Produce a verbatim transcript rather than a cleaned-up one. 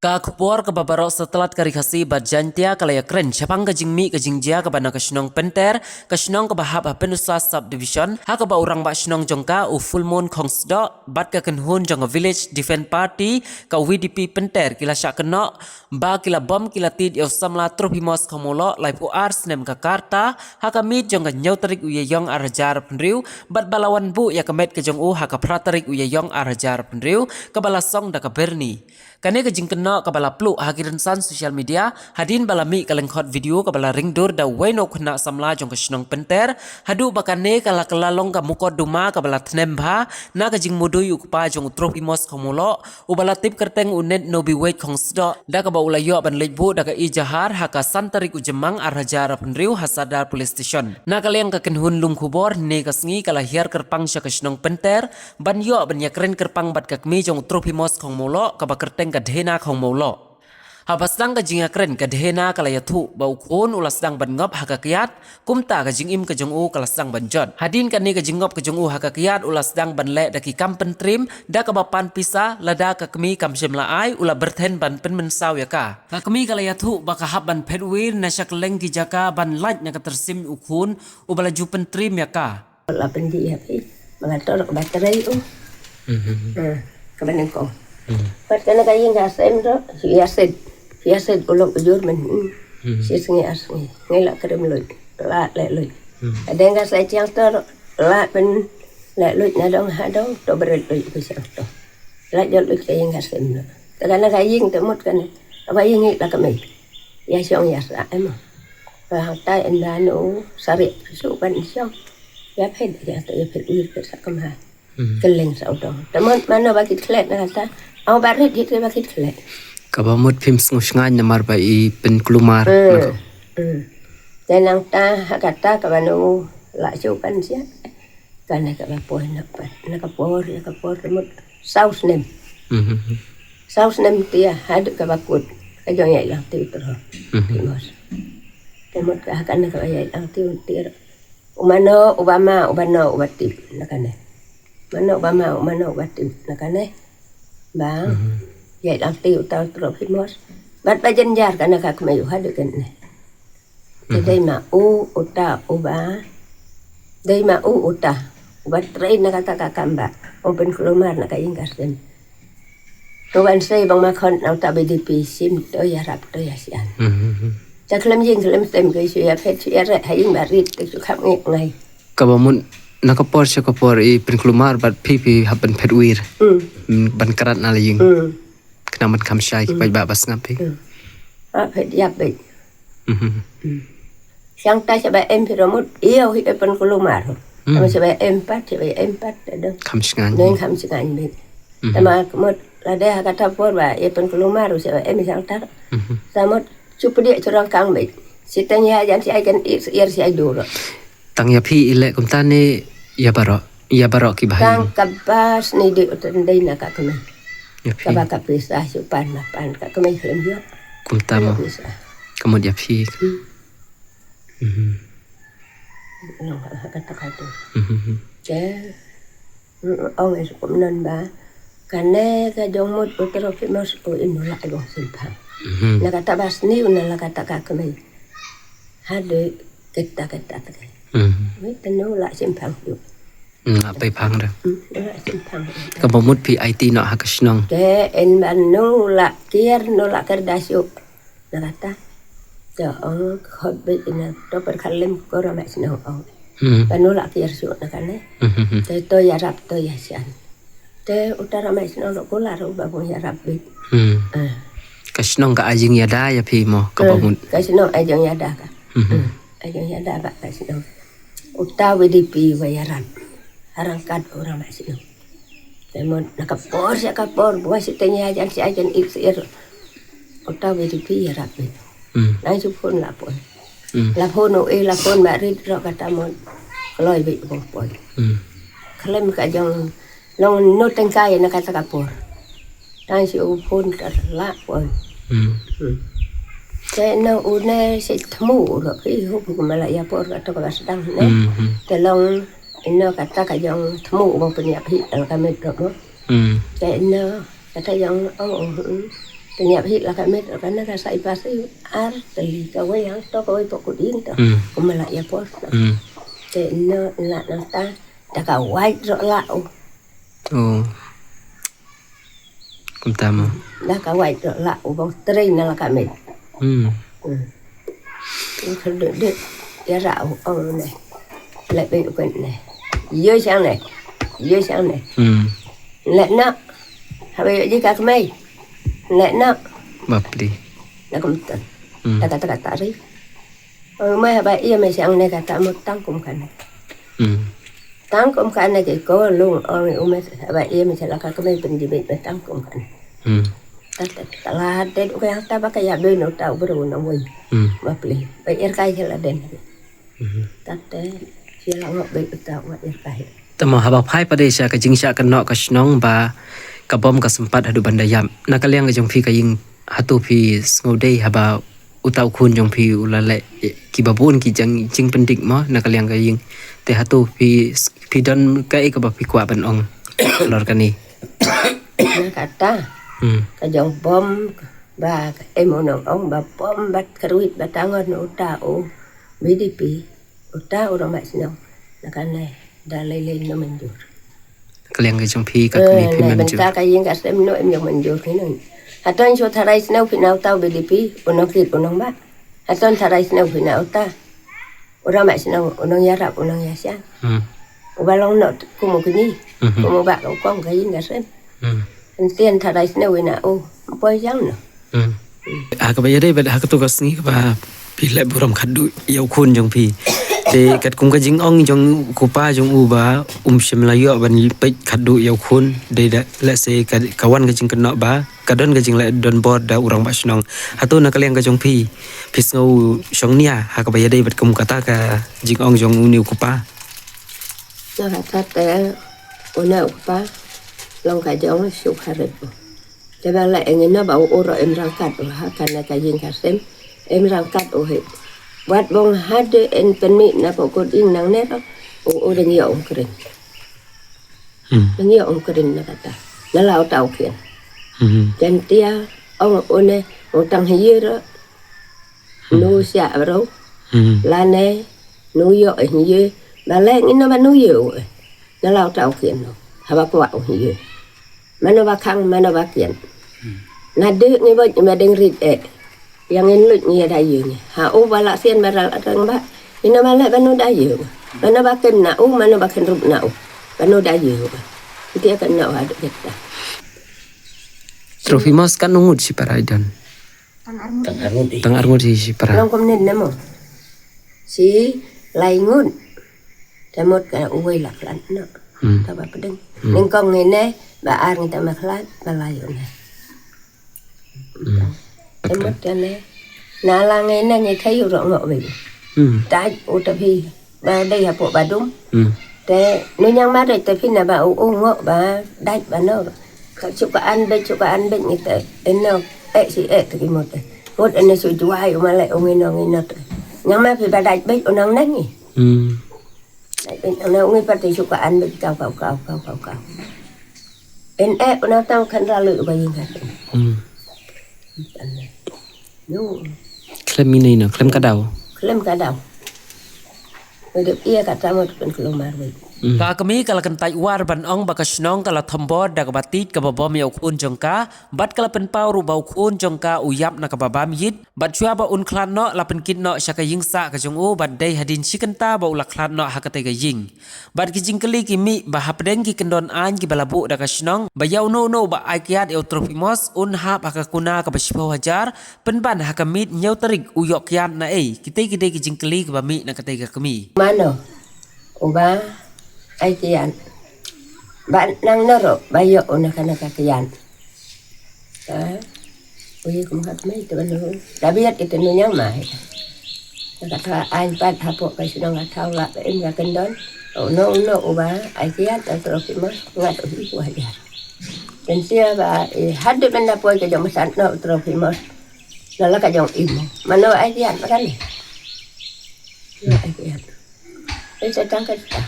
Ka khubor kaba baroh satlak ka Ri Khasi bad Jaintia ka la ïakren shaphang ka jingmih ka jingjia kaba na ka shnong Pynter, ka shnong kaba hap ha Pynursla Subdivision, ha kaba u rangbah shnong jong ka u Fullmoon Khongsdoh bad ka kynhun jong ka Village Defence Party ka V D P Pynter ki la shah kynnoh ba ki la bom ki la tied ïa u samla Trophimos Khongmawloh, laiphew ar snem ka rta, ha ka miet jong ka hynñiew tarik u Ïaïong ar hajar arphew hynriew, bad ba la wan buh ïa ka met ka jong u ha ka phra tarik u Ïaïong ar hajar arphew hynriew, kaba la song da ka byrni. Kane ka jingkynnoh kaba la pluh ha ki rynsan social media, hadien ba la mih ka lyngkhot video kaba la ring dur da uwei na u khynnah samla jong ka shnong Pynter, haduh ba kane ka la kylla long ka mukotduma kaba la thnem bha na ka jingmudui u kpa jong u Trophimos Khongmawloh, uba la tip kyrteng u Ned Nobiweit Khongsdoh, da kaba u la ïoh ban leit buh da ka ejahar ha ka san tarik u Jymmang ar hajar arphew hynriew ha Sadar Police Station. Na ka liang ka kynhun lum khubor, hynne ka sngi ka la hiar kyrpang sha ka shnong Pynter, ban ïoh ban ïakren kyrpang bad ka kmie jong u Trophimos Khongmawloh kaba kyrteng ka Dhena Khongmawloh. Haba sdang ka jingïakren, ka Dhena ka la ïathuh ba u khun u la sdang ban ngop ha ka kyiad, kumta ka jingim ka jong u ka la sdang ban jot. Hadien kane ka jingngop ka jong u ha ka kyiad, u la sdang ban leh da ki kam pyntriem, da kaba pan pisa, lada ka kmie kam shym la ai, u la byrthen ban pynmynsaw ïa ka. Ka kmie ka la ïathuh ba ka hap ban phet wir na sha kylleng ki jaka ban lait na ka tyrsim u khun uba la ju pyntriem ïa ka. La pynjih ïa phi, ba nga tor kaba trei u. Mhm. Hmm, kaba nyngkong. Hmm. Bad kane ka ïing ka sem ruh, shu ïasit. Shu ïasit u lok u jur men. Hmm. Hmm. Shi sngi ar sngi. Ngi la krim luid. La leh luid. Hmm. Hadien ka sa chiang tor, la pynleh luid na dong ha dong, to bret luid phi chiang to. La jot luid ka ïing ka sem ruh. Te kane ka ïing te mut kane. Kaba ïing i la ka mei. Ïa shong ïa sa em. Ba hangta ynda no sari su ban shong. Ïa phet, ïa to ïa phet wir phet sa kamha. Hmm. Kylleng sa u dong. Te mut mano ba kit klet na kata. Au ba rit ïa te ba kit klet. Kaba mut phim sngew shngaiñ namar ba i pynkulmar. Hmm. Nako. Hmm. Te nangta ha kata kaba no la shu ban sia. Kane kaba poi na pat, na ka por, na ka por te mut saw snem. Mhm. Saw snem te ïa haduh kaba kut ka jong ïa lang te u tro. Mhm. Te mut ka kane kaba ïa lang te u tir. U mano, u ba ma, u ba no, u ba tip na kane. Mano, u ba ma, u mano, u ba tip na kane. Ba, mhm, ïa lang te u tau tro Phimos. Bad ba jynjar kane ka kmie u haduh kane. Te dei ma u uta uba, dei ma u uta uba trei na kata ka kam ba u pynkulmar na ka ïing ka sem. To ban sei bang ma khon na uta B D P sim to ïarap to ïasian. Mhm. Te khlem ïing khlem sem ke shu ïa phet shu ïa reh ha ïing ba rit te shu khap ngi ngai. Kaba mut na ka por sha ka por i pynkulmar bad phi phi hap ban phet wir. Mm. Mm, ban krat na la ïing. Mm. Khnang ban kham shai, mm, paidbah ba sngap phi. Mm. Ah, phet ïap beit. Mhm. Hmm. Shang ta shaba em phi romut, ïa hi e pynkulmar. Hmm. Tama shaba em pat, shaba em pat, ada. Kham shngaiñ. Neng kham shngaiñ bit. Mhm. Tama kemut lada ha kata por ba e pynkulmar shaba em shang ta. Mhm. Samut supdi churang kang bit. Siteng ïa jan si ai kan ir, ir si ai duro. Tang ïa phi i leh kumta ne ïa baroh, ïa baroh ki bahaïing. Tang kaba sni dei u tendei na ka kemei. Ïa phi. Kaba ka pisa shu pan ma pan ka kemei khlem ïoh. Kumta mo. Ka pisa. Ka mut ïa phi. Hmm. Mhm. Long ha kata ka tu. Mhm. Te, mm, ong es kumnon ba. Kane ka jong mut u tro Phimos u in u la jong simpang. Mhm. Na kata ba sni u na la kata ka kemei. Hade kita kita te. Mhm. Wi tenu la simpang yu. Hmm, la pei phang da. Hmm, la simpang. Kaba mut phi aiti noh ha ka shnong. Te en ban nu la kiar nu la kiar da shu. Na kata. Te ong khot bit ina to per khalim ko rama shnong ong. Hmm. Ban nu la kiar shu na kane. Hmm, hmm, hmm. Te to ïarap to ïasian. Te uta rama shnong lo ko la ro ba bong ïarap bit. Hmm. Ah. Ka shnong ka ai jingïada ïa phi mo kaba mut. Ka shnong ai jingïada ka. Hmm, hmm. Hmm. Ai jingïada ba ka shnong. Uta V D P wa ïarap. Harangkat orang mak sinu. Te mut na ka por sha ka por bwa siteng ïa jan si ai jan ik si ir. Uta V D P ïarap bit. Hmm. Nang shu phone la poi. Hmm. La phone u e la phone ba rit ro kata mut. Kloi bit bong poi. Hmm. Khlem ka jong long no tengkai na kata ka por. Tang shu phone ka la poi. Hmm. Hmm. Te no une se thmu ro phi hu phi mala ïa por kata ka ba sdang ne. Hmm, hmm. Te long Ino kata ka jong thmu u bang pynïap hi al ka met ro mo. Hmm. Te ino kata jong ong ong, hmm. Te ñiap hi la ka met, ka na ka sa i pas i ar, te li ka wei hangto, ka wei pok kut ing to. Hmm. Kumba la ïa por. Hmm. Te no la nangta, da ka wait ro la u. Oh. Kumta mo. Da ka wait ro la u bang trei na la ka met. Hmm. Hmm. Ïa khaduk duk, ïa ra u ong ne. Leh beit u kut ne. Ïoh shang ne. Ïoh shang ne. Hmm. Leh na. Haba ïoh ji ka kmai. Leh na. Bapli. Na kumta. Hmm. Ta kata kata ri. Ong mai haba ïa me shang ne kata mo tang kum kane. Hmm. Tang kum kane ki ko lung ong u me haba ïa me sha la ka kmai pynjibit me tang kum kane. Hmm. Kata kata la den u ka yang ta ba ka ïa be no ta u bro na wei. Hmm. Bapli. Ba ir kai sha la den. Mhm. Kata sha la ngop be ta wa ir kai. Te mo haba phai pat de sha ka jingshah kynnoh ka shnong ba ka bom ka sympat haduh ban da ïap. Na ka liang ka jong phi ka ïing hato phi sngew dei haba uta u khun jong phi u la leh kiba bun ki jing, jingpyndik mo na ka liang ka ïing. Te hato phi, phi don kaei kaba phi kwah ban ong halor kane? Na kata. Hmm. Ka jong bom ba em u nong ong ba bom bad kyrwit ba tangon uta u B D P. Uta u rama shnong. Na kane da lei lei no manjur. Ka liang ka jong phi ka kmie phi manjur. Bynta ka ïing ka sem no em jong manjur kine. Haton shu tharai shnong phi na uta u B D P, u nong kit u nong ba. Haton tharai shnong phi na uta u rama shnong, u nong ïarap u nong ïashan. Hmm. U ba long no kum u kñi. Mhm. Kum u ba ka u kong ka ïing ka sem. Hmm. Ntien tharai shnong wi na u. Poi jang no. Hmm. Ha kaba ïadei bad ha kato ka sngi kaba phi leh burom khadduh ïa u khun jong phi. Te katkum ka jingong jong u kpa jong u ba um shym la ïoh ban peit khadduh ïa u khun, dei da lehse ka, ka wan ka jingkynnoh ba ka don ka jingleh don bor da u rangbah shnong. Hato na ka liang ka jong phi, phi sngew shongnia ha kaba ïadei bad kum kata ka jingong jong une u kpa? Na kata te une u kpa long ka jong shu kharep. Te ba la eng ina ba u uro em rangkat u ha kane ka ïing ka sem, em rangkat u hi. Wat bong hade en pynmih na pokot ing nang nero, u u deng ïa ong kring. Hmm. Deng ïa ong kring na kata. Na la uta u khian. Hmm. Jan tia ong une, ong tang hi ro. Hmm. Nu sia bro. Hmm. Lane, nu yo eh ye. Ba leng ina ba nu yo eh. Na la uta u khian no. Haba kwah u hi ye. Mano ba khang, mano ba kian. Na de ngi boj ngi ba deng rit eh. Yang in luj ngi ya da ye ngi. Ha u ba la sian ba ral adang ba. Ina ba le ba nu da ye. Mano ba ken na u, mano ba ken rup na u. Ba nu da ye. Iti akan na u aduk kita. Tropimos kan ngut si para idan. Tang arngut i. Tang arngut i si para. Long kumne namo. Si lai ngut. Te mut ka uwei la khlad no. Hmm. Ka ba pdeng. Hmm. Nyngkong ngene, ba ar ngi ta ma khlad, ba lai une. Hmm. Te mut kane. Na la ngene ngi thayu ro ngok wei. Hmm. Taj u ta phi. Ba dei hapoh ba dum. Hmm. Te nu nyang ma dei te phi na ba u u ngok ba dait ba no. Ka chuka an bej, chuka an bej ngi te. Eno, eh si eh te ki mut eh. Mut ene su juai u ma le u ngi no ngi no te. Nyang ma phi ba dait bej u nang nang ngi. Hmm. Dait bej u nang ngi pa te chuka an bej kau, kau, kau, kau, kau, kau. En eh u nang tang khan ra lu u ba ying khan. Hmm. Yo. Khlem ine ino, khlem ka daw. Khlem ka daw. Wedep ia ka tamo tu pen khlem marwei. Hmm. Ka kmie ka la kyntait war ban ong ba ka shnong ka la thombor da kaba tit kaba bom ïa u khun jong ka, bad ka la pynpaw ruh ba u khun jong ka u ïap na kaba bam ïit, bad shuwa ba un khlad noh la pynkit noh sha ka ïing sah ka jong u bad dei hadien shi kynta ba u la khlad noh ha katei ka ïing. Bad ki jingkylli ki mih ba hapdeng ki kyndon aiñ kiba la buh da ka shnong ba ïa uno uno uba ai kiad ïa u Tropimos un hap ha ka kuna kaba shiphew hajar, pynban ha ka miet hynñiew tarik u ïoh kiad na ei, kitei ki dei ki jingkylli kiba mih na katei ka kmie. Mano uba ai kiad? Ba nang nero ba ïoh u na kana ka kiad? Ha? Ui, kum hap mai te banu. Dabiat ite nu nyang mai. Ka tha aiñ pat hapoh ka shnong ka thaw la ka im ka kyndon. Uno uno uba ai kiad, ka Tropimos ngat u hi ku hajar. Ten sia ba, eh, haduh menda poi ka jong masat no Tropimos. Na la ka jong im. Mano ai kiad makan ni? Ai kiad. Ai sa tang ka ta.